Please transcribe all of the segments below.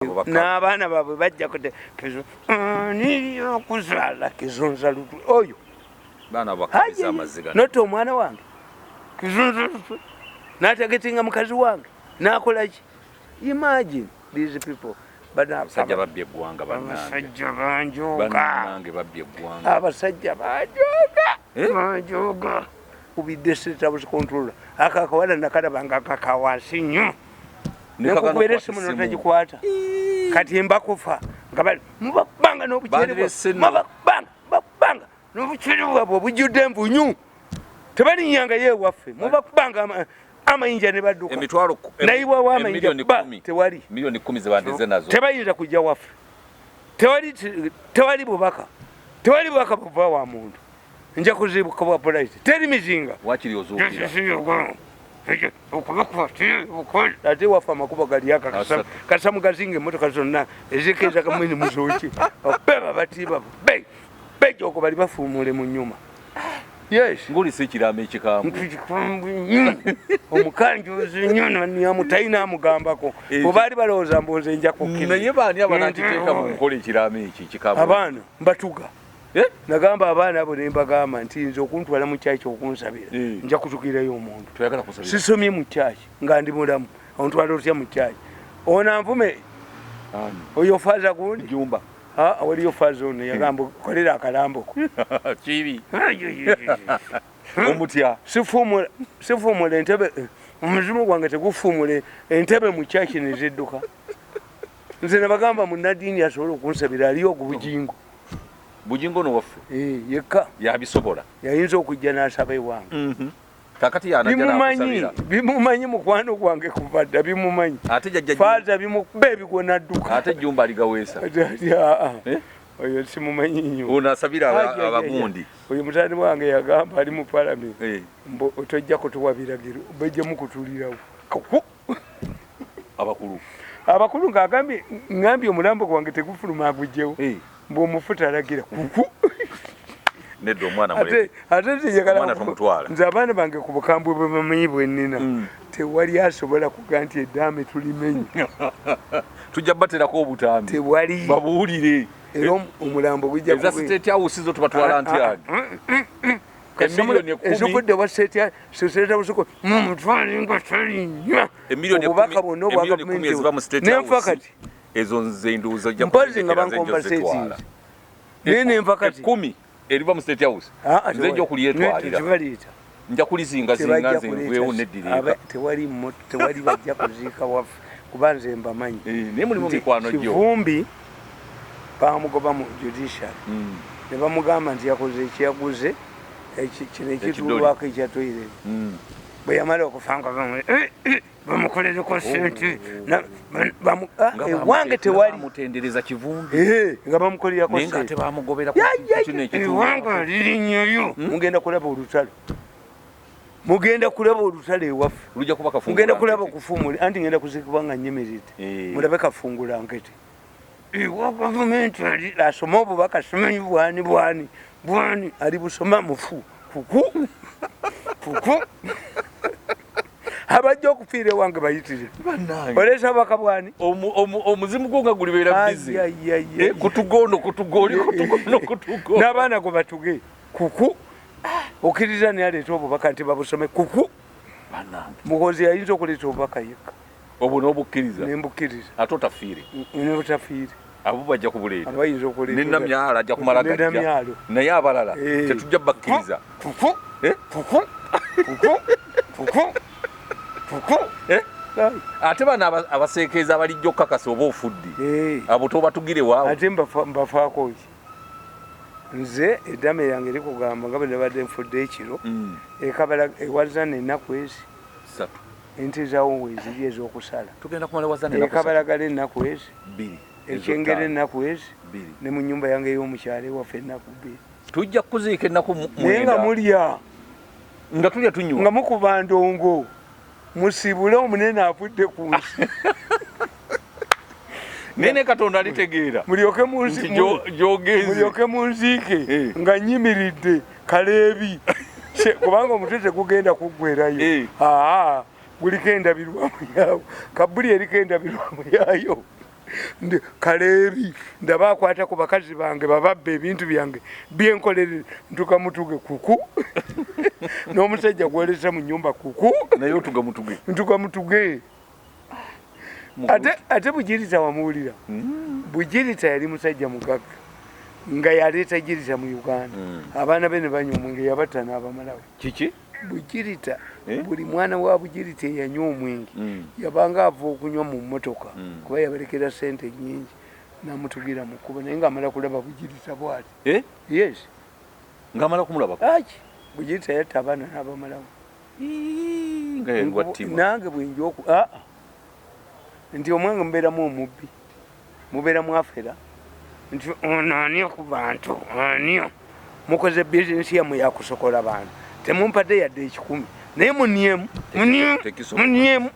N'abaana baabwe bajja kute ani okuzaala Kizunza Lutwe oyo. Baana bakabiza amaziga. Notta omwana wange Kizunza Lutwe n'atagetinga mukazi wange n'akola ki? Imagine these people. Abasajja babbye eggwanga bannange. Abasajja banjooga. Bannange babbye eggwanga. Abasajja banjooga. Eh? Banjooga. Kubidde State House controller ako akawala nakalabanga kakawansi nnyo. Nekukubera esimu notagikwata, kati mbakufa nga bali mubakubanga Bandirese nno. n'obukyere, bakubanga n'obukyere bwabwe obujjudde envunyu, tebalinyangayo ewaffe, mubakubanga amayinja ne badduka. Emitwalo Nayiwawo amayinja emiliyoni ba 10. Tewali. Miliyoni 10 zebandeze nazo. Tebayinza kujja waffe, tewali, tewali bubaka, tewali bubaka buva wa muntu. Nja kuzibuka bwa polite, teri mizinga. Wakiri ozuukira. Ate waffe amakubo gali aka Asatu. Kasamu gazinga emotoka zonna ezikeeza kamwini muzoki beba batiba be bejoko bali bafuumule mu nyuma, yes. Ngulisa ekiraamo ekikambwe. Nkikambwe nnyo, omukanjuzi nnyo naniamu talina amugambako. Eh. Bwe baali balowooza mbu nze nja kukkiriza. Naye baani abanakiteeka mu nkola ekiraamo ekyo ekikambwe? Abaana mbatuga. Eh? Nagamba abaana abo ne mbagamba nti nze okuntwala mu kyaki okunsabira, Eh. nja kutukirayo omuntu. Toyagala kusabira. Sisomye mu kyaki nga ndi mulamu, ontwala otya mu kyaki ono anvume? Ani? Oyo faaza gundi. Jumba. Ah, waliyo faaza ono yagamba kolera akalamboko. Kibi. Omutya. Sifuumula entebe, omuzimu gwange tegufuumula entebe mu kyaki nezidduka. Nze nabagamba munadiini asobola okunsabira aliyo ogubujingo. Bujingo no waffe. Eh, yekka. Yabisobola. Yayinza okujja n'asaba ewange. Kakati yanajja Bimumanyi. nakusabira. Bimumanyi, mukwano gwange kuva dda bimumanyi. Ate jajja Faaza bimukuba ebigwo nadduka. Ate Jumba aligaweesa. Ati, aa, Eh? oyo simumanyi nnyo. Ono asabira Ai, ai, abagundi. ai. Oyo mutani wange yagamba ali mu palamenti, Eh. mbu tojja kutuwa biragiro, bajjamu kutulirawo. Kuku. Abakulu. Abakulu ng'agambye ngambye omulambo gwange tegufuluma agugyewo. Eh. Mbu omufu talagira kuku. Nedda, omwana Ate muleke. ate nze njagala Omwana tomutwala. Nze abaana bange ku bukambwe bwe bamanyi bwe nnina, tewali asobola kuga nti eddaame tulimenye. Tujja baterako obutambi. Tewali. Babuwulire. Era omulambo gujja Eza State House zo tubatwala nti agi. Emiliyoni 10. Ezivudde wa State House mumutwale nga talinnya. Emiliyoni Obubaka 10, bwonna obwa emiliyoni 10 gavumenti eziva mu State nenfa House. Kati Ezo nze ndowooza ojja mpozi nga kuzirekera nze bankomba njo zitwala. settings naye nenva kati. 10 eriva mu State House. Ah, ah, Nze nja tewali. okulyetwalira. Tebaliita. Nja kulizingazinga Tebajja nze kuleeta nveewo neddireeka. Tewali tewali bajja kuziika waffe kuba nze mbamanyi. Eh, naye mulimu Nti mikwano gyo. Kivumbi bamugoba mu judiciary ne bamugamba nti yakoze ekyaguze kino ekituulwako ekya toilet. Bwe yamala okufa nga bamukolereko sente Oh. Nga ewange tewali. Bamutendereza Kivumbi. Eh, nga bamukolerako Naye nga ate sente. bamugobera ku Ya, ya, kino ya, ekituufu. ewange lirinnyoyo, mugenda kulaba olutalo, mugenda kulaba olutalo ewaffe. Lujja kuba kafungula Mugenda kulaba nkete. okufuumula anti ngenda kuziikibwa nga nyimiridde. Eh. Mulabe kafungula nkete ewa gavumenti ali asome obubaka simanyi bwani bwani bwani ali busoma mufu kuku kuku abajja okufiira ewange bayitire. Bannange. Oleesa obubaka bwani? Omuzimu gwo nga gulibeera busy. Ai, ai, ai, Eh, ai. kutugono kutugo oli kutugono kutugo. N'abaana gwe batuge kuku okkiriza naye aleeta obubaka nti babusome kuku. Bannange. Muhozi yayinza okuleeta obubaka yekka. Obwo n'obukkiriza. Nembukkiriza. Ate otafiire. Nebutafiire. Abo bajja kubuleeta. Abayinza okuleeta. Ne Namyalo ajja kumala gajja. Nenamyalo. Naye abalala Eh. tetujja bakkiriza. Kuku. Eh? Kuku kuku kuku kuku. Eh? Ai. Ate bano abaseekeeza abalijja okukakasa oba ofudde. Eh. Abo tobatugire waawo. Ate mbafaako ki nze? Eddame yange erikugamba nga bwe nabadde nfudde ekiro ekabala ewazana ennaku ezi. 3. Ente zawo weeziri ez'okusala. Tugenda kumala wazana ennaku 3. Ekabalagala ennaku ezi. 2. Ekyengera ennaku ezi. 2. Ne mu nyumba yange ey'omukyalo ewaffe ennaku 2. Tujja kuziika ennaku Naye nga 9. mulya. Nga tulya tunywa. Nga mukuba ndongo musibule omunene avudde ku nsi. Naye ne Katonda alitegeera. Mulyoke Nti gy'ogenze. mulyoke munziike Eh. nga nyimiridde kaleebi kubanga omutwe tegugenda kuggwerayo. Eh. Aa, guliko endabirwamu yaawo kabuli eriko endabirwamu yaayo. Kaleebi ndaba akwata ku bakazi bange, bababba ebintu byange byenkolerere, ntuka mutuge kuku n'omusajja gwolesa mu nyumba kuku. Naye otuga mutuge. Ntuka mutuge. Ate Bugirita wamuwulira? Bugirita yali musajja mugagga nga yaleeta girita mu Uganda. Abaana be ne banywa omwenge, yabatta n'abamalawo. Kiki? Bugirita. Eh? Buli mwana wa Bugirita eyanywa omwenge, yabanga ava okunywa mu mmotoka, kuba yabalekera sente nyingi, namutugira mu kkubo, naye ng'amala kulaba Bugirita bwati. Eh? Yes. Ng'amala kumulabako? Aki Bugirita yatta abaana n'abamalawo. Ii, nga yali wa ttima. Nange bwenja oku aa nti omwenge mubeeramu omubbi, mubeeramu afera, nti ono ani ku bantu, ani mukoze bizinesi yammwe yakusokola bantu, temumpadde yadde 100, naye muniemu muniemu. Tekisoboka. Muniemu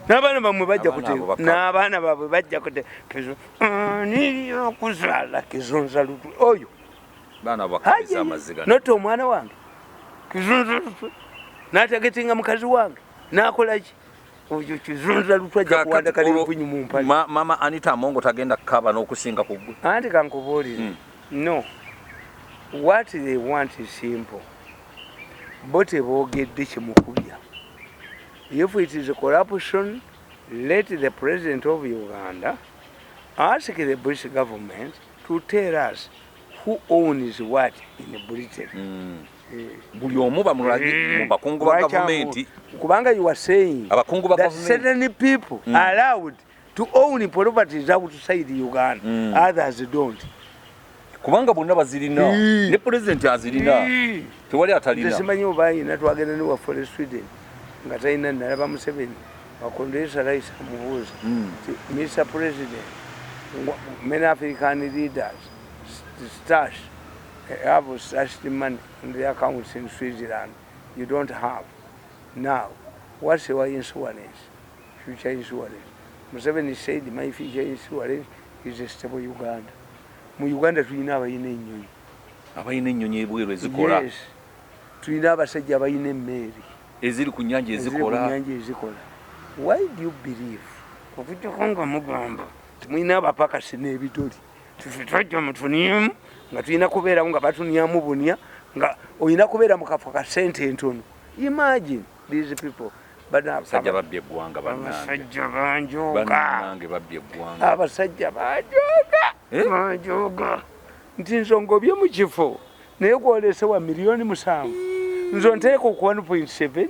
n'abaana bammwe bajja Abaana kute abo bakabi. N'abaana baabwe bajja kute kizo ani okuzaala kizunza lutwe oyo. Baana bakabiza amaziga. Notta omwana wange kizunza lutwe, n'atagetinga mukazi wange, n'akolaki oyo kizunza lutwe ajja Kaakati kuwanda olwo kalinpunyu mu mpale. Mama Anita Amongo tagenda kukaba n'okusinga ku ggwe. Anti kankubuulire. No, what they want is simple. Bo teboogedde kimukubya. If it is corruption, let the president of Uganda ask the British government to tell us who owns what in Britain. Buli omu bamulage mu bakungu ba Lwaki gavumenti. Kubanga you are saying Abakungu ba that gavumenti. certain people are allowed to own properties outside Uganda, others don't. Kubanga bonna bazirina. Ne pulezidenti azirina. Tewali atalina. Nze simanyi oba ayina. Twagenda ne waffe Sweden nga talina. Nalaba Museveni Condoleezza Rice amubuuza nti, "Mr President, many African leaders stash have stashed money in their accounts in Switzerland. You don't have. Now, what's your insurance, future insurance?" Museveni said, "My future insurance is a stable Uganda." Mu Uganda tulina abalina ennyonyi. Abalina ennyonyi ebweru ezikola. Yes, tulina abasajja abalina emmeeri eziri ku nnyanja eziri ku ezikola. Nnyanja ezikola. Why do you believe okujjako nga mugamba timulina abapakasi n'ebidoli, tife twajja mutuniyemu nga tulina kubeerawo nga batunyamu bunya, nga olina kubeera mu kafo ka sente entono. Imagine these people. Abasajja babbye eggwanga, bannange. Abasajja banjooga. Bannange, babbye eggwanga. Abasajja banjooga. Eh? Banjooga nti nze ngobye mu kifo, naye gwolese wa 7 million, nze onteeka ku 1.7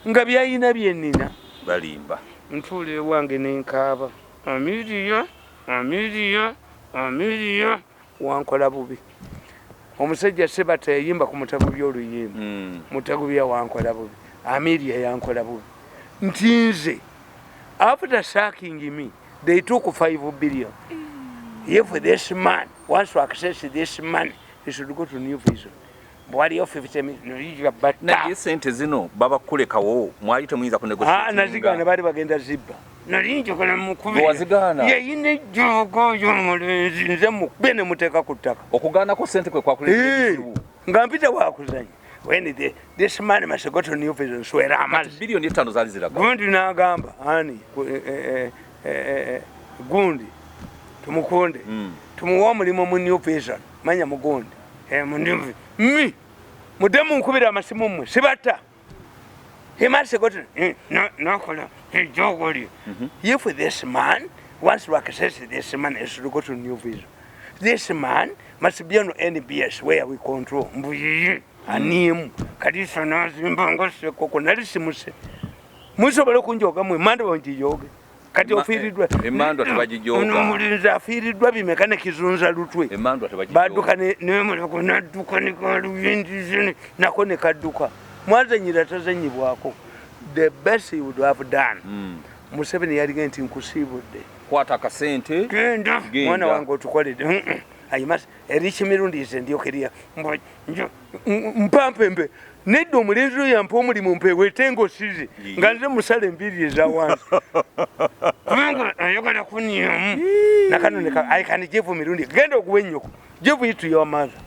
nga byayina byenina. Balimba. Ntuula ewange nenkaaba, Amiriya, Amiriya, Amiriya wankola bubi. Omusajja Sebata yayimba ku Mutagubya oluyimba. Mutagubya wankola bubi, Amiriya yankola bubi, nti nze after sacking me they took 5 billion. If this man wants to access this money, he should go to New Vision. Bwaliyo 50 million batta. Naye sente zino babakulekawo, mwali temuyinza Ah, nazigaana, baali bagenda zibba, nali njagala mukube. Wazigaana? Yayina ejjooga oyo omulenzi, nze mukube ne muteeka ku ttaka. Okugaanako sente kwe kwakuleetera ebizibu. Nga mpita wakuzanya when this man must go to New Vision, swera Kati amazzi. 5 billion zaali ziraga. Gundi n'agamba ani gundi tumukunde, tumuwe omulimu mu New Vision, manya mugundi. Mu New Vision. Mi mudde munkubira amasimu mmwe sibatta. He must go to nakola ejjoogo lye. If this man wants to access this money, he should go to New Vision. This man must be on NBS where we control. Mbuyiye animu kalisa nazimba nga sekoko nali simuse. Musobola okunjoga mwe manda ngiyoge kati ofiiriddwa. Emandwa tebagijooga. Ono omulenzi afiiriddwa bimeka ne kizunza lutwe. Emandwa tebagijooga. Badduka nemuleko nadduka ne kaluyindize nako ne kadduka. Mwazanyira tazanyibwako. The best he would have done, Museveni yalige nti nkusiibudde. Kwata akasente. Genda. Genda. Mwana wange otukoledde. Ayimasa erikimirundi ize ndyokerya mpampembe nedda. Omulenzi oyo yampa omulimu mpeweete ngosize nga nze musala enviiri eza wansi kubanga ayagala kunyamu nakano. I can give mirundi, genda okuwa ennyoko, give it to your mother.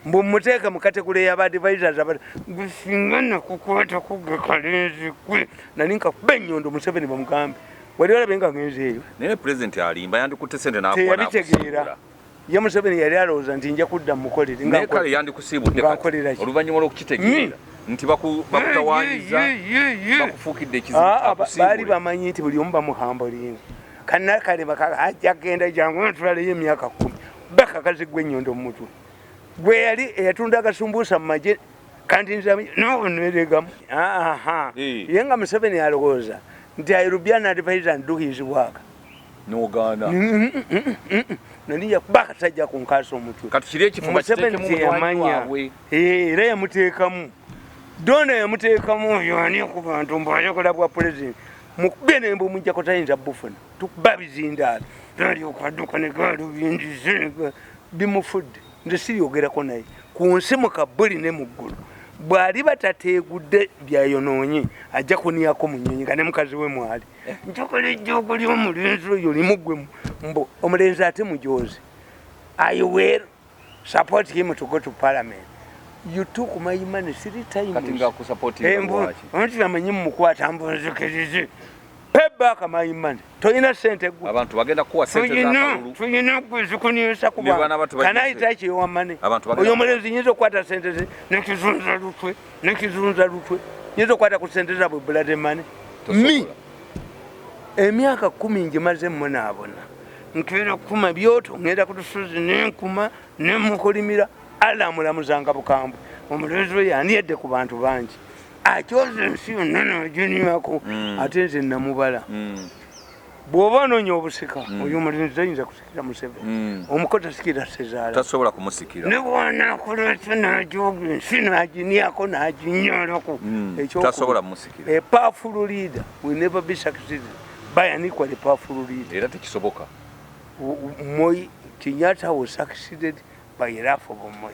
Mbu muteeke mu category y'aba advisors aba gusinga nakukwatako gwe kalenzi gwe nali nkakuba ennyondo. Museveni bamugambe Wali olabe nga ngenzeeyo? Naye pulezidenti alimba, yandikutte sente n'akuwa. Teyabitegeera. N'akusiibula. Ye Museveni yali alowooza nti nja kudda mukolere nga Naye kale yandikusiibudde nga kati nkolera ki? Oluvannyuma lw'okukitegeera nti bakutawaanyiza, bakufuukidde ekizibu, Ah, baali akusiibule. bamanyi nti buli omu bamuhambulinga kanakalema ajja genda, jangu ntwaleyo emyaka 10 bakakazi gwe ennyondo mu mutwe gwe yali eyatunda agasumbuusa mu magye kandi nneregamu. Eh. Ye nga Museveni alowooza nti I will be an advisor and do his work. N'ogaana. Nali yakuba akasajja ku nkaasa omutwe. Kati kiri ekifo Museveni bakiteekemu munywanyi teyamanya. waabwe. Eh, era yamuteekamu dona, yamuteekamu oyo ani ku bantu mbu ayagala bwa pulezidenti, mukube nembu mujjako tayinza bufuna, tukuba bizindaalo alyoka adduka negalubindize bimufudde. Nze siryogerako naye ku nsi mu kabuli ne mu ggulu. Bw'aliba tateegudde byayonoonye, ajja kuniyako mu nnyonyi nga ne mukazi we mwali. Njagala ejjoogo ly'omulenzi oyo limugwe mbu omulenzi ate mujozi. I will support him to go to parliament. You took my money three times. Kati ng'akusupportinga lwaki? Anti amanyi mumukwata mbunzikirize. Pay back my money. Toyina sente gwe. Abantu bagenda kukuwa sente Tuyina z'akalulu. tuyina kuzikunyisa Ne baana kuba. bato Can I bagise. touch your money? Abantu bagenda Oyo omulenzi nyinza okukwata sente ze nekizunza lutwe, nekizunza lutwe. Nyinza okukwata ku sente zaabwe, blood money. Tosobola. Me emyaka 10 ngimaze munaabona, nkeera kukuma byoto, ngenda ku lusozi nenkuma nemukolimira. Allah amulamuzanga bukambwe omulenzi oyo andyedde ku bantu bangi, akyoza ensi yonna naginywako. Ate nze namubala. Bw'oba onoonya obusika, oyo omulenzi tayinza kusikira Museveni. Omuko tasikira sezaala. Tasobola kumusikira. Ne bwanakola ekyo najoga ensi naginyako naginyolako. Tasobola kumusikira. A powerful leader will never be succeeded by an equally powerful leader. Era tekisoboka. Moi, Kenyatta was succeeded by Ralph Moi.